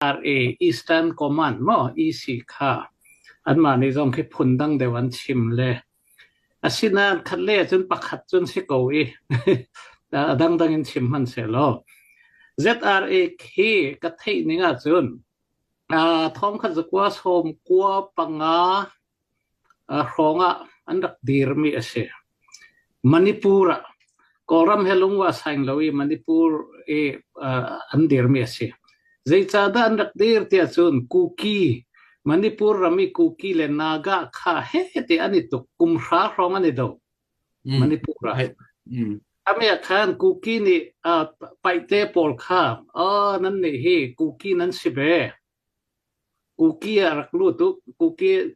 RA Eastern Command maw EC kha anmah nih zong khi phundang deuh an chim le asinain khatlei ahcun pakhat cun si ko i a dangdang in chim hmanhsehlaw ZRA khi ka theih ning ahcun thongkhat zakua sawm kua panga hrawng ah an rak dirmi a si. Manipur ah Kawlram he lungwa saing lo i Manipur i an dirmi a si. Zeicahdah an rak dir tiah cun Kuki Manipur ram i Kuki le Naga kha he ti an i tuk kum hra hrawng an i do Manipur ah. Ame ah khan Kuki nih paihte pawl kha nan nih hi Kuki nan si ve Kuki ah rak lut u, Kuki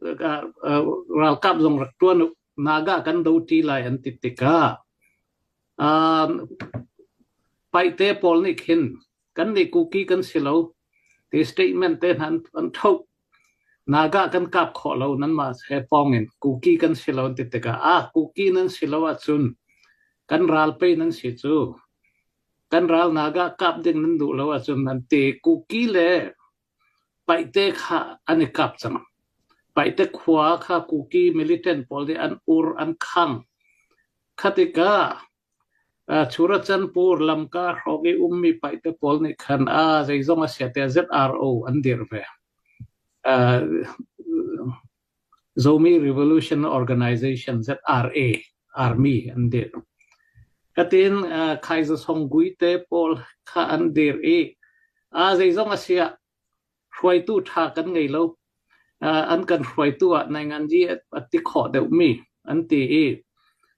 ralkap zong rak ṭuan u, Naga kan do ṭi lai an ti tikah paihte pawl nih khin kannih Kuki kan si lo ti statement te hna an ṭhoh. Naga kan kap khawh lo nanmah he pawng in Kuki kan si lo an ti tikah ah Kuki nan si lo ahcun kan ral pei nan si cu. Kan ral Naga kap ding nan duh lo ahcun an ti. Kuki le Paihte kha an i kap cang. Paihte khua kha Kuki militant pawl nih an ur, an khang. Kha tikah Churachandpur lamka hrawng i ummi paihte pawl nih khan a zeizong a sia tiah ZRO an dirh ve. Zomi Revolution Organization ZRA Army an dirh. Katin Khaizasong Guite pawl kha an dir i a zeizong a siah hruaitu ṭha kan ngei lo. An kan hruaitu ah nainganzi a ti khawh deuhmi an ti i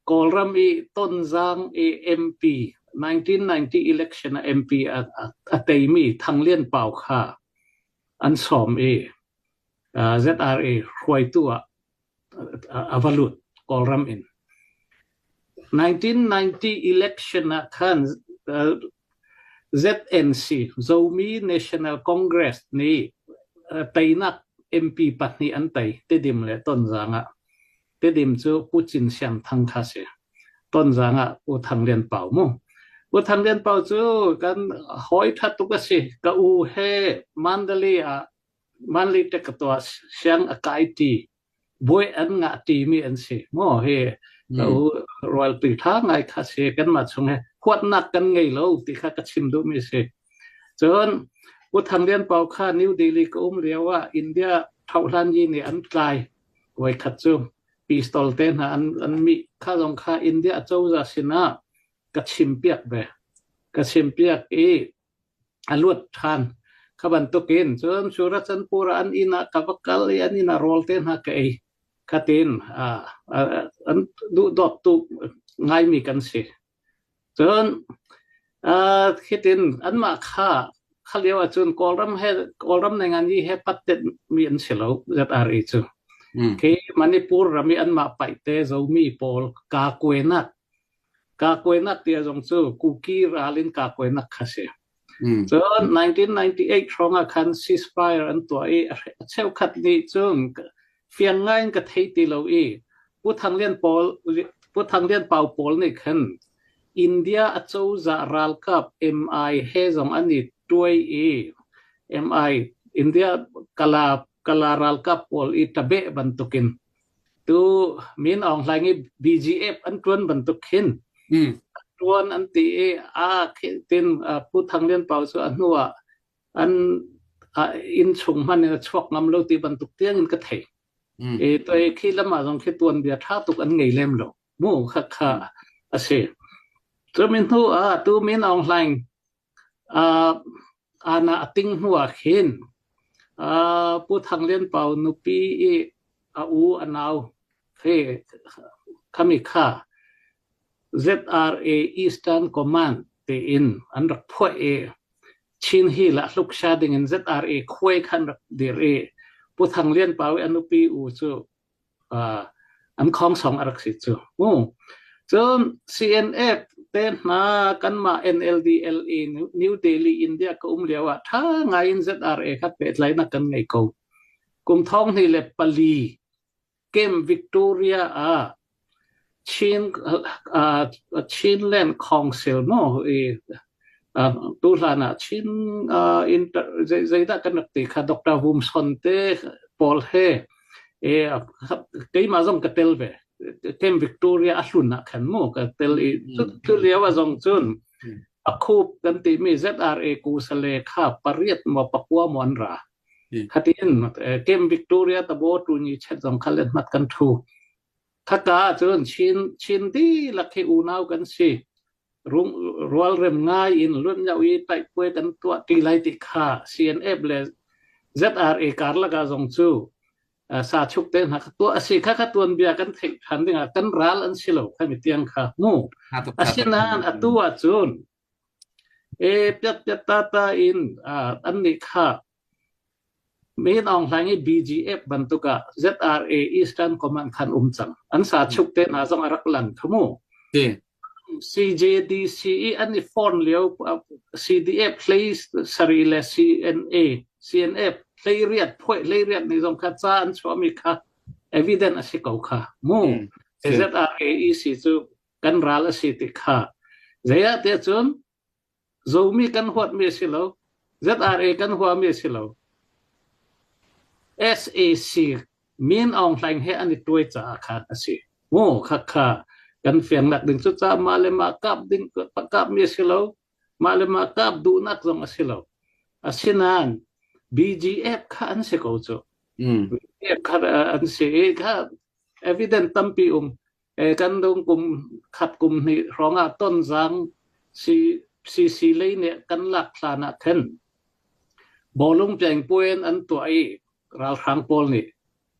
Kawlram i Tonzang i MP 1990 election ah MP a teimi Thang Lian Pau kha an sawm i ZRA hruaitu ah a va lut Kawlram in. 1990 election ah khan ZNC Zomi National Congress nih teinak MP pahnih an tei Tedim le Tonzang ah. Tedim cu Pu Cin Siang Thang kha si. Tonzang ah Pu Thang Lian Pau mu. Pu Thang Lian Pau cu kan hawi ṭha tuk a si. Ka u he Mandalay ah Manli te ka tuah siang a kai ṭi. Buai an ngah ṭimi an si. Maw hi ka u rualpi ṭha ngai kha si. Kanmah chung he huatnak kan ngei lo ti kha ka chim duhmi si. Cun Pu Thang Lian Pau kha New Delhi ka um lio ah India thohhlanyi nih an tlai. Voikhat cu pistol te hna an, an mih kha zong kha India cozah sinah ka chimpiak ve. Ka chimpiak i a luat ṭhan. Kha bantukin cun Surachandpur ah an inn ah ka va kal i an inn ah rawl te hna ka ei. Khatin an duhdawt tuk ngaimi kan si. Cun hitin anmah kha kha lio ahcun Kawlram he Kawlram nengan i he pattet mi an si lo ZRA cu. Khi Manipur ram i anmah paihte Zomi pawl kakuenak Kakuainak tia zong cu Kuki ral in kakuainak kha si. Cun 1998 hrawng ah khan ceasefire an tuah i a cheukhat nih cun fiang ngai in ka thei ti lo i Pu Thang Lian pawl Pu Thang Lian Pau pawl nih khan India acozah ralkap MI he zong an i tuai i MI India kala kala ralkap pawl i tabeh bantukin Tu Min Aung Hlaing i BGF an ṭuan bantuk khin ṭuan an ti i a tin Pu Thang Lian Pau cu a hnu ah an inn chung hmanh in a chuak ngam lo ti bantuk tiang in ka thei. E toi khi lam ah zong khi tuanbia ṭha tuk an ngei lem lo. Mu kha kha a si. Cu min hnu ah tu Min Aung Hlaing Ana a ting hnuah khin Pu Thang Lian Pau nupi i a u a nau he khami kha ZRA Eastern Command tiin an rak phuah i Chin Hill ah hluksha dingin ZRA khuai kha an rak dir i Pu Thang Lian Pau i a nupi u cu an khongsong a rak si cu. Mu. Cun CNF te hna kanmah NLD LE New Delhi India ka um lio ah ṭha ngai in ZRA kha pehtlaihnak kan ngei ko. Kum thong hnih le pali Camp Victoria ah Chin Chinland Council mo i. Tu hlan ah Chin inter zeidah kan rak ti kha Dr. Vum Son te pawl he keimah zong ka tel ve. Camp Victoria a hlun ah khan mu ka tel i cu lio ah zong cun a khup kan timi ZRA kusale kha pariat maw pakua maw an ra. Khatin Camp Victoria tabo tu ni chet zong kha le hmat kan thu. Khaka ahcun Chin Chin dihlak hi unau kan si. Rualrem ngai in luatnyoh i taihpuai kan tuah ṭi lai ti kha CNF le ZRA karlak ah zong cu sachuk te hna kha tuah a si. Kha kha tuanbia kan theih ṭhan dingah kan ral an si lo kha mi tiang kha mu. Asinain atu ahcun e piat piat ta ta in annih kha Min Aung Hlaing i BGF bantuk ah ZRA Eastern Command khan um cang. An sa chuk te hna zong a rak lang kha mu. CJDC i an i form lio CDF hlei sari le CNA CNF hlei riat phuai hlei riat ni zong kha ca an chuahmi kha evident a si ko kha mu. ZRA EC cu kan ral a si ti kha. Zei ah tiah cun Zomi kan huatmi a si lo. ZRA kan huami a si lo. SAC Min Aung Hlaing he an i tuai caah khan a si. Mu kha kha kan fiangnak ding cu caah mah le mah kap ding kapmi a si lo. Mah le mah kap duhnak zong a si lo. Asinain BGF kha an si ko cu. BGF kha an si i kha evidence tampi um. Kan dung kum khat kum hnih hrawng ah Tonzang CC lei nih kan lak hlan ah khan bawlung piangpuai an tuah i ralhrang pawl nih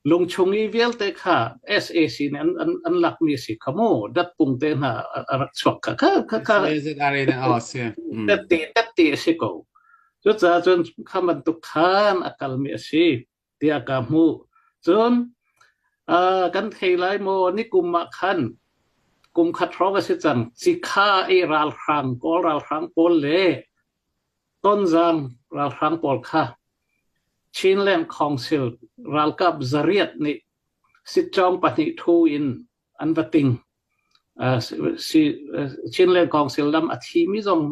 lungchung i vialte kha SAC nih an an an lakmi a si kha mu datpung te hna a rak chuak kha kha kha kha tette tette a si ko. Cucaah cun kha bantuk khan a kalmi a si. tiah ka hmuh. Cun kan thei lai maw nikum ah khan kum khat hrawng a si cang cikha i ralhrang kawl ralhrang pawl le Tonzang ralhrang pawl kha Chinland Council ralkap zariat nih sitcawng pahnih thu in an va ting. Chinland Council lam a thimi zong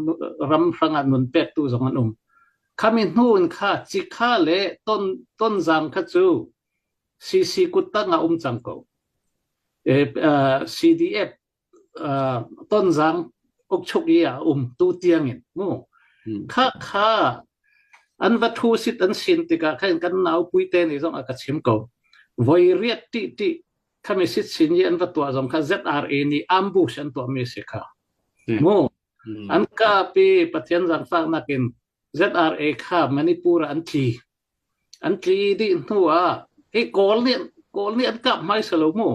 ram hrangah nun pektu zong an um. Khami hnu in kha cikha le ton tonzang kha cu CC kuttang ah um cang ko. CDF tonzang ukchuk i a um tu tiang in mu. Kha kha an va thu sit an sin tikah khan kan nau puite nih zong a ka chim ko. Voi riat ti ti Khami sitsin i an va tuah zong kha ZRA nih ambush an tuahmi a si kha. Mu an kap i Pathian zaangfaknak in ZRA kha Manipur ah an tli. An tli dih hnu ah hi Kawl nih Kawl nih an kap hmaisa lo mu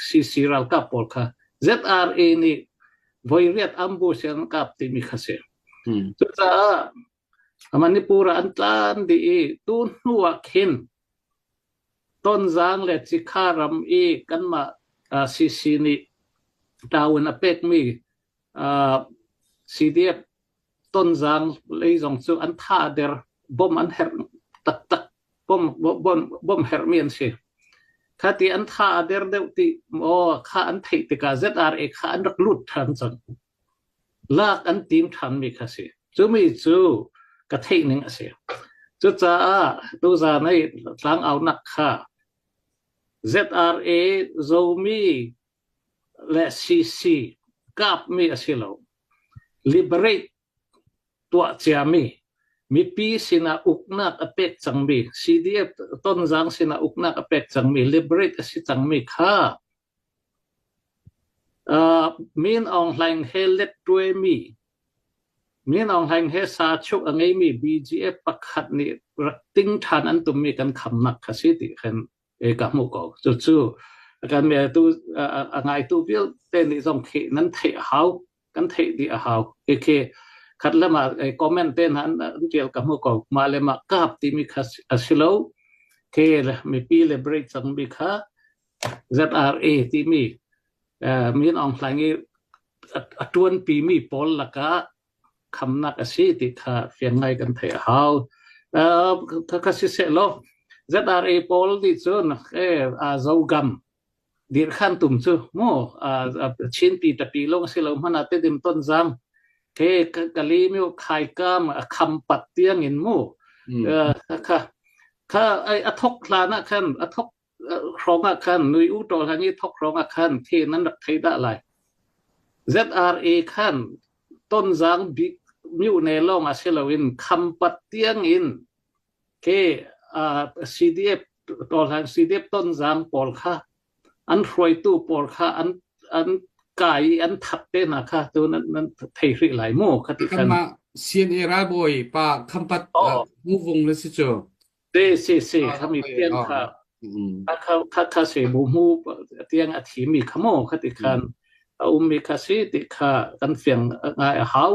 CC ralkap pawl kha ZRA nih voi riat ambush an kap timi kha si. Cucaah Manipur ah an tlan dih i tu hnu ah khin Tonzang le Cikha ram i kanmah CC nih ṭaun a pekmi CDF Tonzang lei zong cu an tha a der, bom an herh taktak, bom herhmi an si. Kha ti an tha a der deuh ti maw kha an theih tikah ZRA kha an rak lut ṭhan cang. Lak an tim ṭhanmi kha si. Cumi cu ka theih ning a si. Cucaah tuzaan i tlangaunak kha ZRA Zomi le CC kapmi a si lo. Liberate tuah ciami mipi sinah uknak a pek cangmi CDF Tonzang sinah uknak a pek cangmi liberate a si cangmi kha Min Aung Hlaing he letṭuaimi Min Aung Hlaing he sachuk a ngeimi BGF pakhat nih rak ting ṭhan an tummi kan khamnak kha si ti khan ka hmuh ko. Cucu kan tu a ngaitu vialte nih zong khi nan theih a hau. Kan theih dih a hau. Khi khat le mah comment te hna an ṭial ka hmu ko. Mah le mah kap timi kha a si lo. Khi mipi le break cangmi kha ZRA timi Min Aung Hlaing i a ṭuanpimi pawl lakah khamnak a si ti kha fiang ngai kan theih a hau. Kha siseh law ZRA pawl nih cun zogam dirkhan tum cu mu Chin pi tapi lawng si lo hmanh ah Tedim Tonzang. Ke Kalymyo khaikam a khampat tiang in mu kha kha ai a thok hlan ah khan a thok hrawng ah khan nui u ṭawl hlan i thok hrawng ah khan the nan rak thei dah lai. ZRA khan Tonzang bik myone lawng ah si loin khampat tiang in ke CDF ṭawlhlan CDF Tonzang pawl kha an hruaitu pawl kha an an kai i an that te hna kha tu nan nan thei hrih lai mu kha ti khan. Kanmah CNA ralbawi pa Khampat Muvung le si cu. Si si si khami tiang kha kha kha kha se bu mu tiang a thimi kha mu kha ti khan a ummi kha si ti kha kan fiang ngai a hau.